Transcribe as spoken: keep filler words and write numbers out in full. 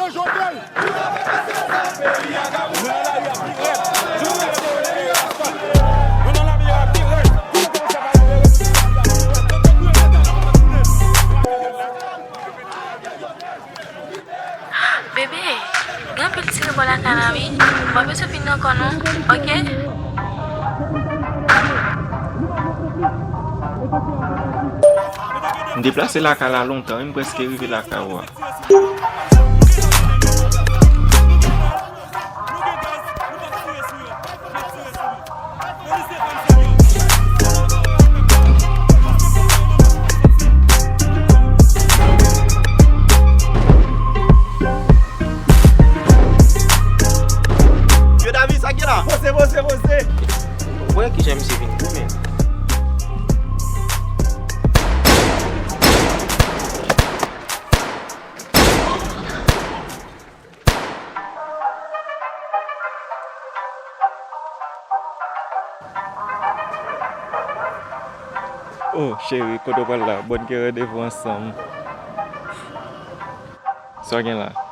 Bebe, gen anpil tire bò lakay la wi. Mwen bezwen vini ankò non, oke? M deplase lakay la lontan wi, m prèske rive lakay ou a. Yo, Davi, sa k gen la? Poze, poze, poze. Ou wè kijan misye vin goumen. Oh, cheri, kote w pral la? Bon, gen randevou ansanm. Sa w gen la?